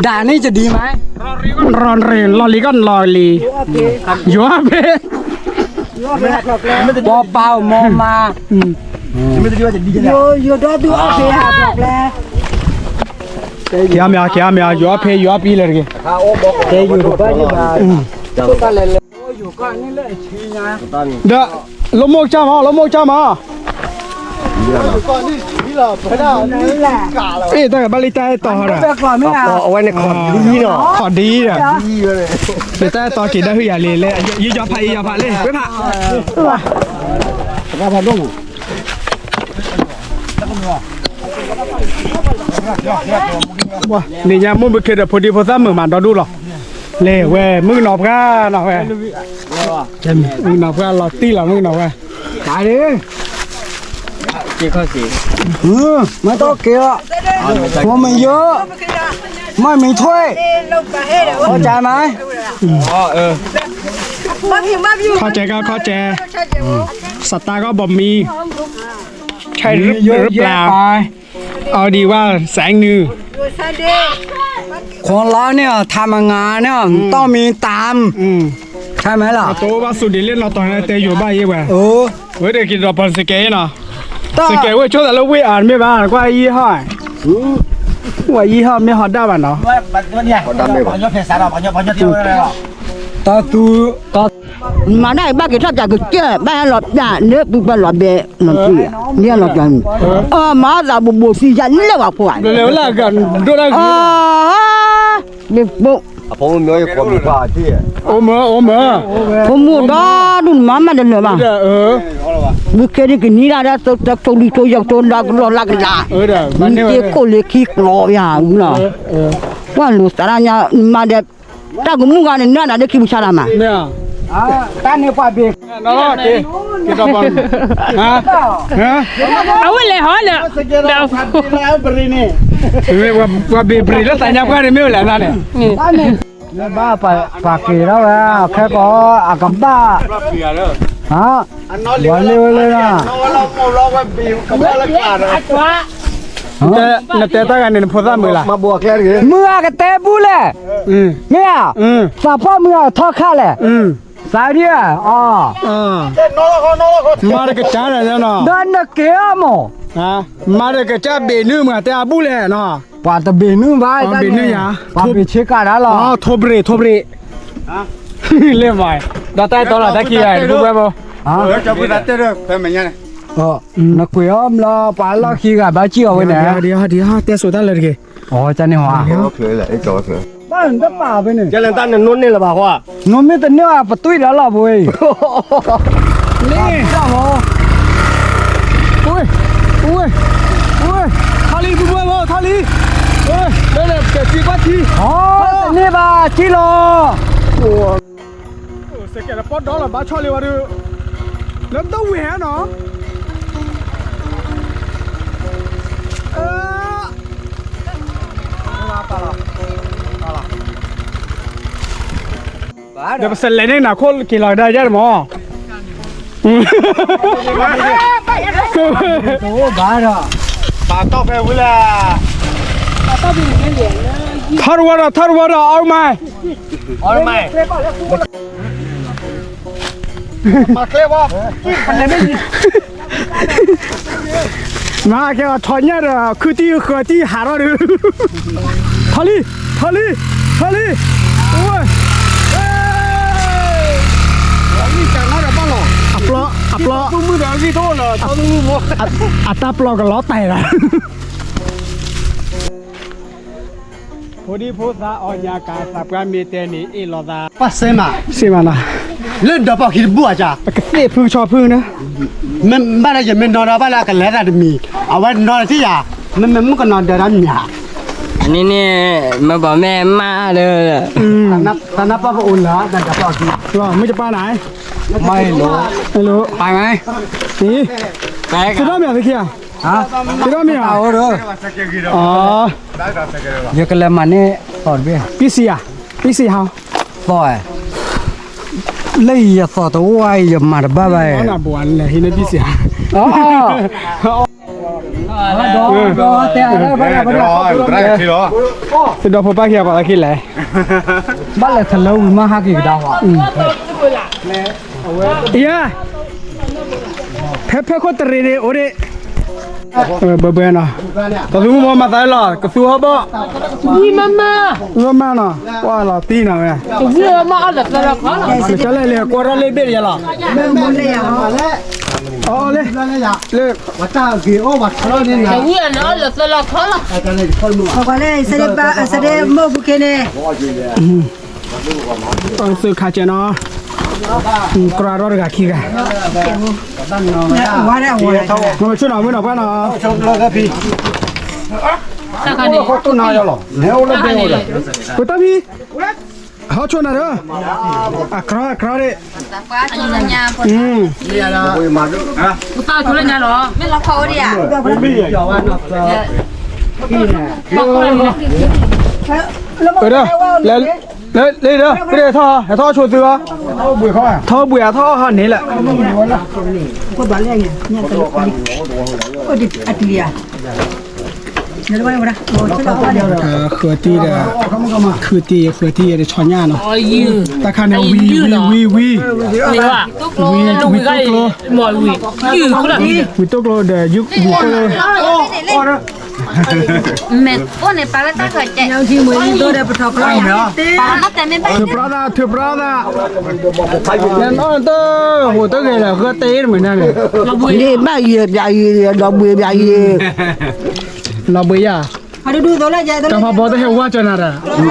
ด่านนี่จะดีไหม ရၢၢ်ရၢၢ် လီၢ်လံၤကီၢ်လီၢ်လံၤ, ယွၤဖဲ ပီပၤမီမၤ, ယိၤဒီဒုအီၣ်ဖဲဟးဘျီဘျဲ, က့ၤအီၣ်မ့ၤ က့ၤအီၣ်မ့ၤ ယိၤအီၣ်ဖဲ ယိၤအီၣ်ပံလၢတဂ့ၤ, က့ၤယိၤဒီးဘၣ်ယိၤဘၣ်, ဒီး လိၣ်မိၢ်ကစၢ်မး လိၣ်မိၢ်ကစၢ်မး, အ့ၣ် တၢ်ကဘၣ်လံတၢ်အဲၣ်တီဟီဒီး, အဝဲန့ၣ်ခီၣ်ဒံနီၤ, ခီၣ်ဒံဒီး, ယတၢ်အဲၣ်တီက့ၤဒီးဟုၣ်ယၤလံလဲၣ်, ယယီၤဖးယယီၤဖးလံ, ဝဲဖး နံၤညါမိၢ်မုၢ်ခ့ဒီးဖိဒံဖိသၣ်မုာ်မးဒီဒူၣ်လီၤ, လဲၤဝဲ မုၣ်ကနီၤပှၢ်နီၤဝဲ, မုၣ်ကနီၤပှၢ်လီၤတံၢ်လီၤ မုၣ်ကနီၤပှၢ်, မၤတက့ၤအီၤ, မ့ၢ်မ့ၢ်ယိ, မ့ၢ်မ့ၢ်ထွဲ, အီၣ်ကၢမး, ခီကဲကီခီကဲ, စတါကီဘီမံ, ใช่หรือเปล่า, เอาดีว่าแสงหนึ่ง, ของเราเนี่ยทำมางานเนี่ยต้องมีตาม ใช่ไหมล่ะ အတိဘၣ်စူးဒံးလၢနီၢ်တီၤန့ၣ်တဲယိၤဘၣ်ယဲဝဲ, ဝဲဒၣ်က့ၤဒီးပှၤစကဲနီၤ, စကဲဝဲဆိသးလၢဝ့ၢ်အီၤမ့ၢ်ဘၣ် ကွၢ်ယံာ်ဟီၣ်, ကွၢ်ယံာ်ဟီၣ်မ့ၢ်ဟီၣ်ဒၣ်ဘၣ်နီၤ, တၢ်သူ မၤဒၣ်အံၤဘၣ်က့ၤထီၣ်ပၠးကစၢၢ် ဘၣ်ဟဲလီၤပၠးလၢပူၤပှၤလီၤဘဲ လီၤပှံၤ, မ့ၢ်လီၤပှံၤ, အမၤသးဘိးဘိးသံယၤလၢပှၤဖိဧါ, မ့ၢ်ပိ, အိၣ်မၢ အိၣ်မၢ, ဖိမုၣ်ဒီဒူၣ်နမၤမးတလၢာ်ဘၣ်, မုၢ်ခဲဒ်ကနံၤဒၣ်ဒီး တၢ်ထိၣ်လံၤထိၣ်ယီၤထိၣ်ဒီကလီၤလၢကလး, မ့ၢ်က့ၤကိၣ်လၢခံကျီယၤဝံၤလီၤ, ပှၤလိာ်သးဒၣ်ညါ မၤဒီး တၢ်ကမူၣ်ဂၤန့ၣ် နၢ်နၤလၢခံပူၤဆါတၢ်မး, တၢ်န့ၣ်ပှၤဘ့ၣ်, အဝဲလဲၤဟီလၢ ပှၤဘ့ၣ်ဘြံၤလၢသးညါပှၢ်န့ၣ်မ့ၢ်ဝဲလဲၣ်နၤန့ၣ်, ဘၣ်ပှၤက့ၤထီၣ်ဝဲ ခဲကီး အကဘၣ်, ဝဲလၢဝဲလၢ, နတဲတၢ်ဂၤန့ၣ် နဖိသၣ်မုာ်လၢ်, မုာ်အကတဲဘူၣ်လဲၣ်, မ့ၢ်ဧါ, သးပှၢ်မုာ်အထီၣ်ခါလဲၣ်, သးဒ်ဧါ, မၤတကစၢ်ဒီးနီၤ, ဒီးနက့ၤအီၤမး, မၤတကစၢ်ဘ့ၣ်နုာ်မးတဲအဘူၣ်လဲၣ်နီၤ, ပှၤတဘ့ၣ်နုာ်ဘၣ်, ပှၤဘ့ၣ်နုာ်ယၤ, ပှၤဘ့ၣ်ဆ့ကၤဒၣ်လီၤ, ထိၣ်ဘြ့ၤ ထိၣ်ဘြ့ၤ, လၢမၤ, ဒီးတၢ်အဲၣ်တီလီၤတၢ်ခံဂၤန့ၣ် တဘူၣ်ဘၣ်ဘၣ်, နကွံာ်အီၤဘျီ ပှၤလီၢ်ခံဂၤဘၣ်စံၣ်အီၤဝဲန့ၣ်, တဲဆိတၢ်လၢတက့ၢ်, အန့ၣ်ဟီ, ဘၣ်နတပာ်ဝဲန့ၣ်, ကဲလၢတၢ်နနိၣ်န့ၢ်လၢၤဘၣ်ဃီ, နမ့ၢ်တန့ၢ်အပတွံၢ်ဒီးလီၤဘိအံၤ, လ့, ထီၣ်လံ ပူၤဘိဘိ ထီၣ်လံ, လၢကစံးကွၢ်ထံ, တန့ၢ်ဘၣ်ထံလီၤ, စကဲးတပီၢ်ဒီလီၤဘၣ်ဆီလံဝဲဒုး, လၢဒိၣ်ဝဲၢ်နီၤ, ဒီးပစလဲၤန့ၣ် နခိၣ်က့ၤလီၤကဒါယါတမး, ဘၣ်ဒီး, ထီၣ်တဝီဒီး ထီၣ်တဝီဒီး အီၣ်မး, အီၣ်မး မၤကဲထီၣ်ညၣ်ဒီး ခုတံၢ်ဃၢၤတံၢ်ဟးထီၣ်ဒီး, ထီၣ်လံ, ထီၣ်လံ, ထီၣ်လံ, အိၣ်ဝဲ, အပျီ, အပျီ, အတၢ်ပျီကလီၤတဲာ်လီၤ. ဖိဒံဖိသၣ်အီၣ်ညၣ်ကၢ်သးပှၢ်မ့ၢ်တဲန့ၣ် အ့ၣ်လိာ်သး ပှၤစဲမး, စဲမးနီၤ, လၢဒီးပီၢ်ခံတဘူၣ်အကါ, ပကသ့ၣ်ဖုကဆီဖုန့ၣ်, မ့ၢ်ဘၣ်ဒီး ယမ့ၢ်နီၤဒီးဘၣ်လၢအကလဲၤသးတမံၤ, အဝဲနီၤတထံၣ်ယၤ, မ့မ့ၢ်မုၣ်ကနီၤဒၢးဒီးမၠး, န့ၣ်န့ၣ်, မ့ၢ်ဘၣ်မ့ၢ်မးဒီး, တၢ်နၢ်ပၢၢ်ကအိၣ်လၢဒီးပီၢ်ခံ, မုၣ်ကပၢ်န့ၣ်, မ့ၢ်လိၤ, ပၢ်မ့ၢ်, သ့ၣ်နီၣ်မ့ၢ်သ့ၣ်ခံဧါ, သ့ၣ်နီၣ်မ့ၢ်ဧါ, ယကလဲၤမၤန့ၢ်သီၣ်တဘ့ၣ်, ပံစံဧါ, ပံစံဟါ, သီၣ်, လၢယသီၣ်တအိၣ်ဝဲ ယမၤတဘၣ်ဘၣ်, နဘိးနဟံးန့ၢ်ပံစံဧါ, ဒီးဖိပၢ်ခံဂၤပှၤသးခံလဲၣ်, ဘၣ်လဲၤထလၢဝံၤမးဟးက့ၤကဒါဃီ, ယၤ, ဖဲဖဲခိၣ်တရံးန့ၣ်အိၣ်ဒံး, ဘၣ်ဘၣ်နီၤ, တၢ်သူမုၣ်မီၤမၤသးလီၤ ကသူဟီၣ်ဘီၣ်, ဝံၣ်မးမး, ဝံၣ်မးနီၤ, ကွၢ်လီၤသံနီၤဝဲ, ဝံၣ်မးအီၣ်လၢသၢလီၤခီလီၤ, ကလဲၤလၢကွၢ်ထီၣ်လၢဘ့ၣ်တယၤလီၤ, အီၣ်လၢ, လၢ, ဝံၣ်အီၣ်လၢသၢလီၤခီလီၤ, စဒ့မိၢ်ပူၤခ့န့ၣ် သုခါကဲနီၤ, ကြၢးထီၣ်တဂၤခံဂၤ, ဆိၣ်နၤမ့ၢ်နီၤပှၢ်နီၤ, ပတၢ်ဖံး, ဟီၣ်ဆိၣ်နၤဒီး, အကြၢးအကြၢးဒီး, လၢဒီး, လၢဒီး, ကထီၣ်, ဟဲထီၣ်ဆိသုအီၤ, ထီၣ်ဘှံးအထီၣ်အီၣ်ဟးန့ၣ်လၢ, ဃုတံၢ်ဒီး, ခုတံၢ်ဃုတံၢ်ဒီးဆီညၣ်နီၤ, တၢ်ခါန့ၣ်ဝံၤဝံၤဝံၤဝံၤ, ဝံၤတိၢ်ကျိ, ဝံၤတိၢ်ကျိဒီးယုၢ်ဝံၤတိၢ်ကျိ မ့ၢ်အိၣ်န့ၣ်ပာ်လၢတၢ်ခီၣ်ကဲး, ပာ်လၢတၢ်မ့ၢ်ဘၣ်, ထုးပြါသး, ထုးပြါသး, နအီၣ်တၢ်ဟူးတဂ့ၤဒီး ဂၢၢ်တ့တမုာ်ညါန့ၣ်, န့ၣ်ဘၣ်ယံၤဘၣ်ယံၤ, ဒီးဘှံးဘၣ်ယံၤ, လီၤဘှံးယၤ, တၢ်ဖးဘီတဟဲဝါကၢနၤဒီး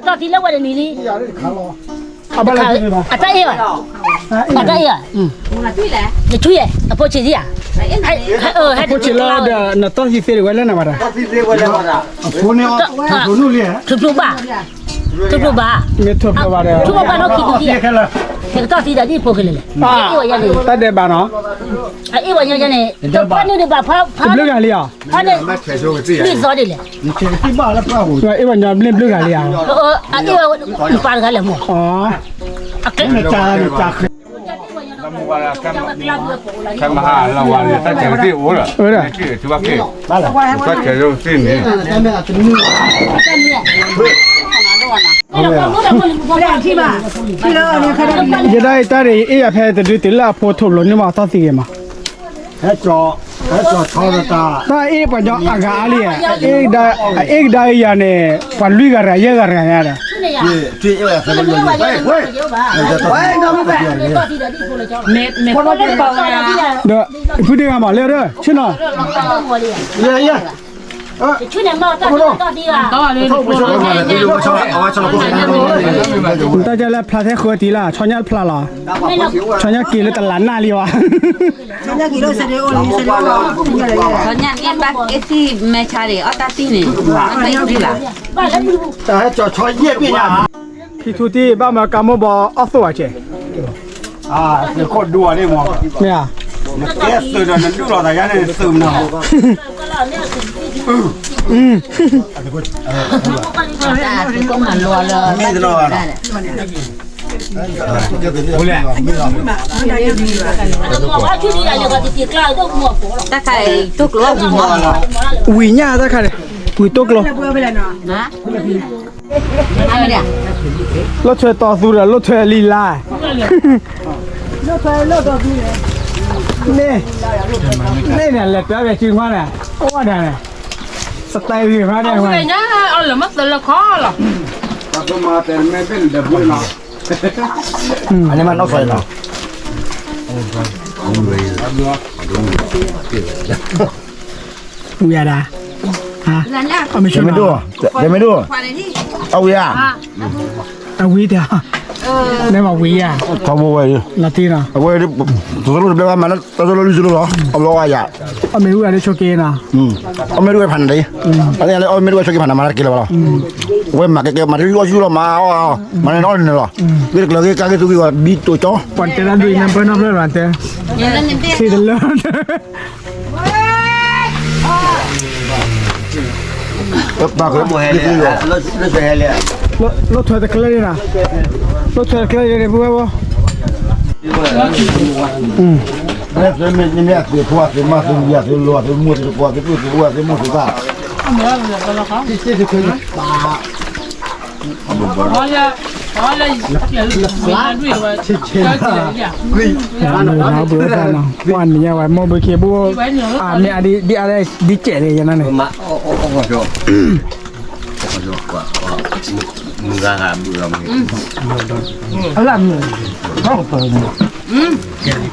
ကတီၢ်သံလၢဝဲတနံၤလံ, အတၢ်အ့ၣ်ဘၣ်, အတၢ်အ့ၣ်ဘၣ်, နဆူယဲၢ် အဖိဆံးသံဧါ, အဖိဆံးလီၤဒီး နတီၢ်သံသ့ဝဲလၢနၤဘၣ်တၢ်, ထူဖျိဘၣ်, ထူဖျိဘၣ်, မ့ၢ်ထူဖျိဘၣ်ဒီး ထူဖျိဘၣ်နီၢ်ခံဒုးသံ, နကတီၢ်သံဒီးဒ်ဖိခဲလၢာ်လဲၣ်, အ့ၣ်ဝဲယဲန့ၣ်, တၢ်ဒဲးဘးနီၤ, အ့ၣ်ဝဲယဲန့ၣ်, တဘျုးဂၤလံဧါ, ဖဲန့ၣ်, လွံၢ်သီဒ်လဲၣ်, အ့ၣ်ဝဲညီဘျ့ဘျုးဂၤလံဧါ, အ့ၣ်ဝဲ, နပာ်တဂၤလဲၣ်မး, အကဲ, ခဲမဟါလီၤဝဲန့ၣ် တၢ်ဆဲးကသံၣ်အိၣ်လီၤ, တၢ်ဆဲးကသံၣ်န့ၣ်, ယဒၣ်အံၤတၢ်န့ၣ် အ့ၣ်ယၤဖဲတဒုးတုၤလၢအဖိထိၣ်ဘျီန့ၣ်မး အသီၣ်သံဂ့ၤမး, ဟဲကၠီ, ဟဲကၠီဆီတၢ်, တၢ်အ့ၣ်ပှၤညီအဂၤအါလံ, အ့ၣ်ကဒါအံၤယၤန့ၣ် ပှၤလွံၢ်ဂၤတဂၤ ယဲၢ်ဂၤတဂၤညါဒီး, ဒီးဖုဒ့ဂၤမးလၢဒီး ဆ့ၣ်နီၤ တၢ်ကဲလၢဖျါထဲဃၢၤတံၢ်လၢ ဆီညၣ်တဖျါလီၤ, ဆီညၣ်က့ၤလၢတလးနၢ်လံဝဲ, ဆီညၣ်က့ၤလၢတလးနၢ်လံဝဲ, ဆီညၣ်န့ၣ်ဘၣ်က့ၤသံၣ်မဲာ်ဆါန့ၣ် အီၣ်တၢ်သံၣ်န့ၣ်, အီၣ်တၢ်သံၣ်လီၤ, ဖံထူတံၢ်ဘၣ်မၤကါမိၢ်ဘီအီၣ်သိၣ်ဝဲကဲ, သုးခိၣ်ဒူအီၤန့ၣ်မး, မ့ၢ်ဧါ, နကဲသုးဒီးနဒူၣ်လီၤသးယါန့ၣ်သုးမနုၤ, တၢ်ခါအံၤတိၢ်ကျိၤဝံၤမး, ဝံၤညါတၢ်ခါန့ၣ်, ဝံၤတိၢ်ကျိၤ လိၣ်ထွဲတီသူဒီး လိၣ်ထွဲလံၤလါ, န့ၣ်, န့ၣ်န့ၣ် လဲၤပျါဝဲစုခွါန့ၣ်, အိၣ်ဝဲဒၣ်န့ၣ်, စတဲဂ့ၤခွါန့ၣ်, အီၣ်လၢမ့ၢ်သၢလၢခီလီၤ, အန့ၣ်မ့ၢ်နီၢ်ဖးလီၤ ဝံၤယၤဒၣ်, အမ့ၢ်ဆိ, တမ့ၢ်ဒိၣ်, အဝံၤဧါ, အဝံၤတၢ်, မ့ၢ်မၤဝံၤဧါ, ထီဘိဝဲ, လီၤတံၢ်နီၤ, အဝဲ, တလိၣ်တဘျဲဘၣ်မၤလၢ တလိၣ်လွံၢ်စလိၣ်လီၤ, အဘျီဝဲယၤ, အမ့ၢ်ဝံၤဂၤလၢဆိက့နီၤ, အမ့ၢ်ဒိၣ်ဝဲဖးနၤလံ, အန့ၣ်လၢအမ့ၢ်ဒိၣ်ဝဲဆိက့ဖးနၤမၤတၢ်တက့ၢ်လၢၤဘၣ်လီၤ, အဝဲမၤကဲကဲ မၤတလီၤဆူလီၤမၤအီၣ်, မၤန့ၣ်နီၢ်န့ၣ်လီၤ, ဂ့ၢ်တကျၢၤဂ့ၢ်ကါဂ့ၢ်သူဂ့ၢ်ဂီၤဘံတိၤကၠီ, ပှၤတဲတၢ်ဒုးနၢ်ပၢၢ်နီၢ်ဖျၢၣ်လီၤတဲ, သ့တလၢ လိၣ်ထွဲတကျၢၤန့ၣ်, လိၣ်ထွဲတကျၢၤန့ၣ် ပုၢ်ဝဲၢ်ဘီ, သုးဖိသုးမါသုးယၤသုးလီၤသုးမိၢ်သုးပှၢ်သုးပုၢ်သုးဝဲၢ်သုးမိၢ်သုးပၢ်, ဘီယၤ ပှၤနံၤညါဝဲမိၢ်ဘုခ့ဘိ အမ့ၢ်အဒ်အဒဲဒ်ကဲးန့ၣ် ယနၤန့ၣ် လံလၢ မုၢ်ကက့ၤကၠိလိၣ်ပျၢ်,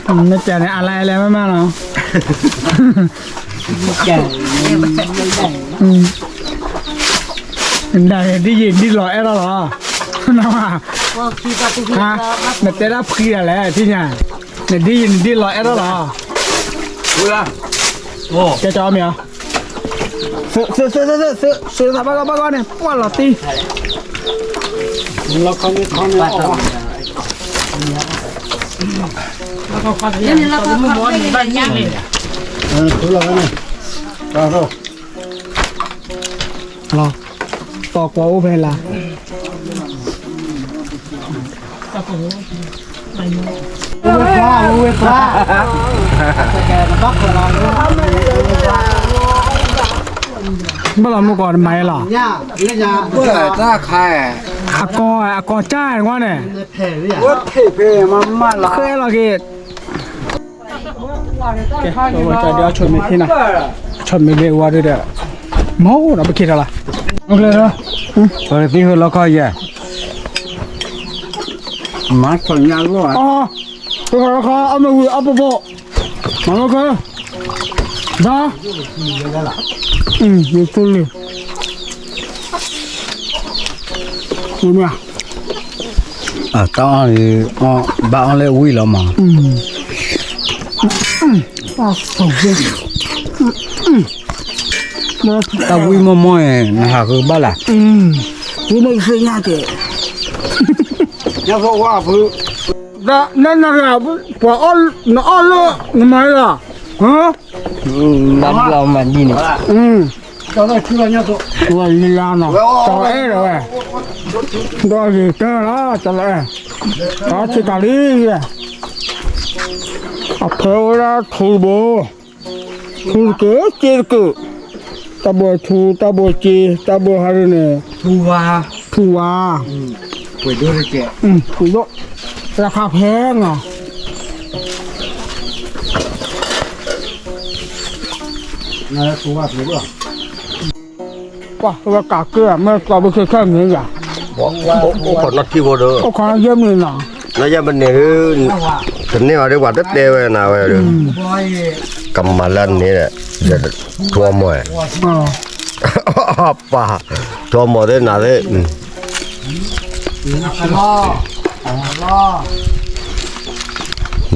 မ့ၢ်ကဲန့ၣ် အလၢအဲလဲၣ်မးမးလီၤ, ဒ်ယံၤဒ်လီၤအဲၣ်ထီၣ်လီၤ, နတဲဒၣ်ဖှံဒၣ်လဲၣ် ထံၣ်ညါ, နဒ်ယံၤနဒ်လီၤအဲၣ်ထီၣ်လီၤ, ကဲကၠီမ့ၢ်ဧါ သုသုသုသုသု သုသးဘၣ်ဂီၢ်ဘၣ်ဂီၢ်န့ၣ် ပှၢ်လီၤတံၢ်, လီၤ, တီၢ်ကွီၢ်အိၣ်ဖဲလၢ ဝဲၢ်, ဝဲၢ်, ဘၣ်လီၤမုၢ်ကီးတမၤအလီၤ, အကီၢ်, အကီၢ်ကၢ်ဝဲန့ၣ်, ဃဲလီၤက့ၤ, ကဲ, ဝဲကၠီဒ်အီၣ်ဆိးမ့ၢ်ထံၣ်နၤ, ဆိးမ့ၢ်လၢဝါဒုဒီး, မ့ၢ်ဒီးပက့ၤထီၣ်လီၤ, ပကသံၣ်ဃုလီခီယဲၢ် မၤထီၣ်ညါလီၤ, အီၣ်မ့ၢ်ဝံၤအီၣ်ပဖိ, မၤလီၤခါ, ဒီး, ယတူၢ်လံ, ဝံၤမ့ၢ်, တၢ်အီၣ်လံ, ဘၣ်အီၣ်လၢဝံၤလီၤမး, တၢ်ဝံၤမီၢ်မီၢ်န့ၣ် နဟးဃုဘၣ်လၢ်, ဝံၤမ့ၢ်ကသ့ၣ်ညါက့ၤ, ညါဖီဝါဖု, နနဂၤ, ပှၤအီၣ်, နအီၣ်လၢ, နမၤလီၤ, ဘၣ်ဘျီမၤဒ်န့ၣ်, ဝဲလံလါနီၤ, ကၠီအဲၣ်ဒိးဝဲ, ဒီးယတၢ်လီၤ, ကၠီအဲၣ်, ကၠီဆံးကၤလံ, အဖဲဝဲဒၣ်ထူတဘိ, ထူတက့ၢ်, စ့တက့ၢ်, တၢ်ဘိထူ, တၢ်ဘိစ့, တၢ်ဘိဟးဒ်န့ၣ်, ထူဝါ, ထူဝါ, ပှ့ၤဒိၣ်, လၢခါဖဲနီၤ ပှၤဝဲကးကၢၢ် မ့ၢ်ကျီဘုခ့ခဲမ့ၢ်ယၤ, အိၣ်ခိးနီၢ်ထံဖိဒီး, အိၣ်ခိးယဲၢ်မံၤနီၤ, နီၢ်ယဲၢ်မံၤန့ၣ်, တန့ၢ်အီၤဒ်ပှၤတတဲဝဲနၤဝဲဒီး, ကမၤလၢန့ၣ်, ထူအီၣ်မီၢ်, ပှၤ, ထူအီၣ်မီၢ်သ့ၣ်နၤ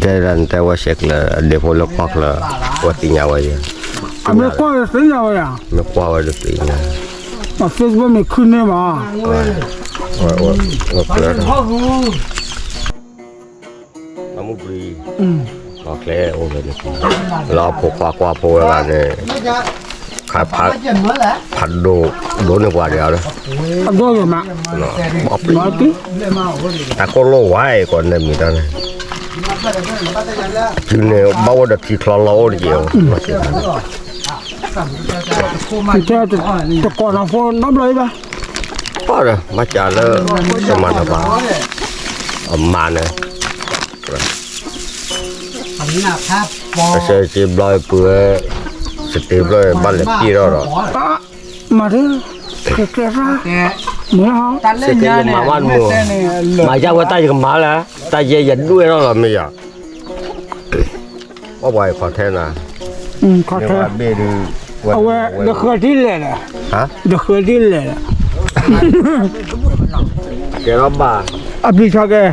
သ့ၣ် တဲဝဲစဲးကျၢၤ ဒ့ဖိလၢကွၢ်ကျၢၤ, ဝဲသ့ၣ်ညါဝဲယဲ, မ့ၢ်ကွၢ်ဝဲသ့ၣ်ညါဝဲယဲ, မ့ၢ်ကွၢ်ဝဲဒီးသ့ၣ်ညါ, အ Facebook မ့ၢ်ခုန့ၢ်ဘၣ်, ဝဲကျၢၤ, အမူပှံၤ, လီၤဖိခွါကွၢ်ဖိဝဲဂၤန့ၣ် ခါ, ဖးဒိၣ်ဒိၣ်န့ၢ်ပှၤဒံးလီၤ, အဒိၣ်ယမး, တၢ်ကိၢ်လိၣ်ဝဲအံၤကိးန့ၣ်မံၤတၢ်န့ၣ်, တုၤန့ၣ်ဘၣ်အိၣ်ဒီးခံချီလီၤအိၣ်တက့ၢ်, တကိးနီၤဖိနီတဘျီအံၤဘၣ်, ဒီးဘၣ်ကးလၢ, ကမၤနၢၤဘၣ်, အမါန့ၣ် ကစၢ်စ့ဘျီပှဲၤ, စတ့ဘျီဘၣ်လဲၤပံၢ်ထီၣ်ဒီး, မၤဒ်, ကဲကဲရၣ်, မုၢ်ဟီ, စ့ကဲမၤမးတမုာ်, မၤယါဝဲတၢ်ယကမၤလၢ, တၢ်ယဲယဒွဲၣ်ထီၣ်လီၤမ့ၢ်ယၤ, ပှၤပှၤခီၣ်ထဲနၤ, ခီၣ်ထဲ, အဝဲ, ဒီးဃၢၤဒ်လဲၣ်ဒီး, ဒီးဃၢၤဒ်လဲၣ်ဒီး ကဲထီၣ်ဘၣ်, အပျံၤထီၣ်ကဲ,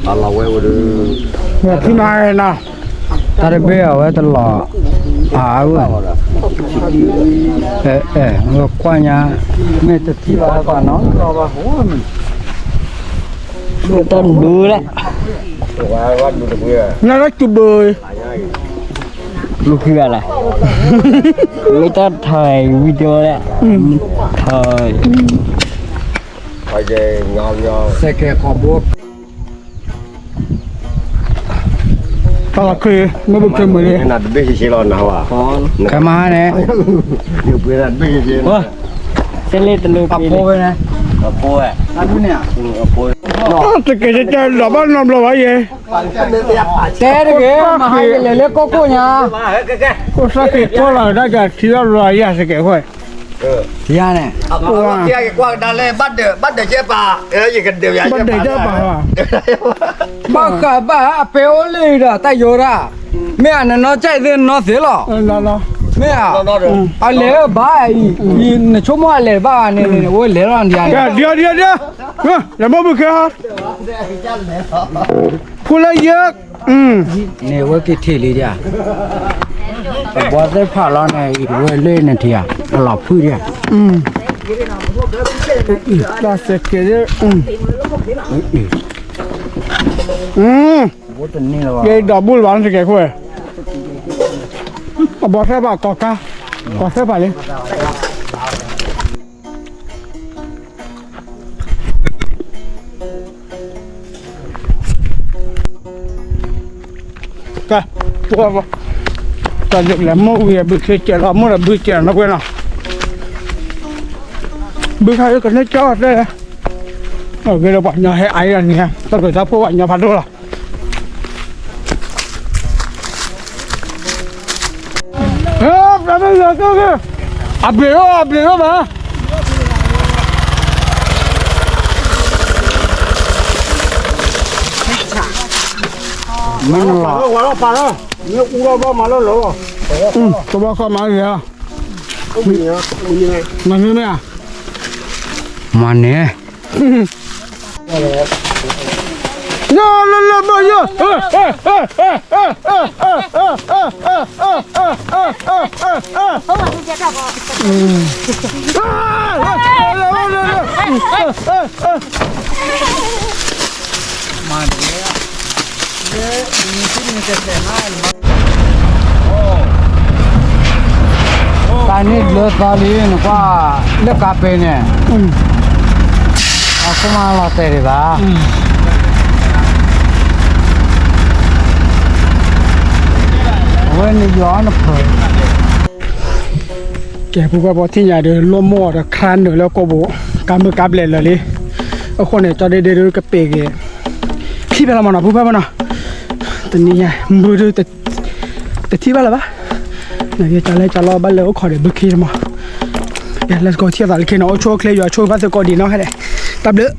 အလီၤဝဲအိၣ်ဒီး, ထံမၤနီၤ, တၢ်တဘ့ၣ်အဝဲတလီၤ, အါ, အဲ, အဲ, ကွၢ်ညါ, မ့ၢ်တထံၣ်ဘၣ်ပှၤနီၤ, တၢ်ဒုးလဲၣ်, ညါလၢကဘၢ လူၤခံဂၤလဲၣ်, မ့ၢ်တၢ်ထီၣ်ဝံၤဒီး, ထီၣ်, စဲကဲၤခီဘိ, တၢ်လီၤခ့ မ့ၢ်ဘုခ့မုာ်လံ, ခဲမးန့ၣ်, အဖိဝဲန့ၣ်, တကဲးတကဲးဒီးဘၣ်နီတဘျီဘၣ်ယဲ, တဲတဂ့ၤ မဟါယလဲၤလၢကိၣ်ကိၣ်ညါ, ကိၣ်စၢ်ခ့ကွၢ်လီၤဒၣ်ကထံၣ်လီၤယၤစကဲးဃဲ, ယၤန့ၣ်, ဘၣ်ဒဲးကပာ်, ဘၣ်ဃးဘၣ်အပဲအိၣ်လၢဒီးတၢ်ယိၤတၢ်, မ့ၢ်အနနီၢ်ကၠဲၣ်သ့ၣ်နီၢ်သ့လီၤ, မ့ၢ်ဧါ, အလဲၤဘၣ်အံၤ, နဆိကမိၣ်အလဲၤဘၣ်န့ၣ် အိၣ်လဲၤလီၤဒ်န့ၣ်, လဲၤမိၢ်ဘုခ့ဧါ, ဖိလၢယဲ, န့ၣ်ဝဲက့ၤထံၣ်လံဒၣ်, အဘီသ့ၣ်ဖးလီၤန့ၣ် အံၤတဝဲလၢနထံၣ်ဧါ, အလီၤဖုၣ်ဒၣ်, တၢ်စဲးကဲး, ယဲဒီးဘူၣ်လၢၤဘၣ်န့ၣ်တကဲးခိၣ်ဝဲ, အဘီသ့ၣ်ဖးကီၢ်ကါ, ကီၢ်သ့ၣ်ဖးလံ ကဲ, တၢ်လဲၤမိၢ်ဝံၤ ဘုခ့ကဲးလီၤ မိၢ်ဒီးဘုကဲးလီၤနီၢ်ကွဲးနီၤ, ဘုခါအံၤကန့ၢ်ကၠီတဲ, အဂ့ၢ်ဒီးပှၤညီဟဲအါအံၤန့ၣ် တၢ်ကတၢၢ်ဖိပှၤညီဖးဒိၣ်လီၤ. အဘျုးအိၣ် အဘျုးအိၣ်မး, မ့ၢ်နလီၤ, တဘျီဃီမၤဂ့ၤဧါ, မၤန့ၢ်ဧါ, မၤန့ၢ် လၢလၢဘၣ်ယဲ, တၢ်န့ၣ်ဘျၢသီလံ နကွၢ်လၢကါပ့ၤန့ၣ်, အခိၣ်မးလီၤတဲာ်ဒံးဘၣ်, အဝဲန့ၣ်ယီၤနဖၢၣ် ကဲ ဖုဖၢပီထံၣ်ညါဒီး လိၣ်မိၢ်အီၤဒီးခါနုာ်လၢကိာ်ဘိ ကါမုၢ်ကါဘျဲးလၢာ်လံ, အဃိန့ၣ် ကၠီဒ့ဒ့ဒုးကပ့ၤက့ၤ ထံၣ်ဖဲလီၤမးနီၤ ဖုဖၢမးနီၤ, တနံၤညါ မုၢ်ဒုး တထံၣ်ဘၣ်လၢၤဘၣ်, နကကၠီလဲကၠီလီၤဘၣ်လၢအိၣ်ခိးဒီးဘုခ့တမး, ကဲ let's go ထံၣ်သးလၢခ့နီၤ အိၣ်ဆူၣ်အိၣ်ချ့ယွၤဆိၣ်ဂ့ၤဘၣ်သုကိးဒံးနီၢ်ခဲဒဲး, တၢ်ဘျုး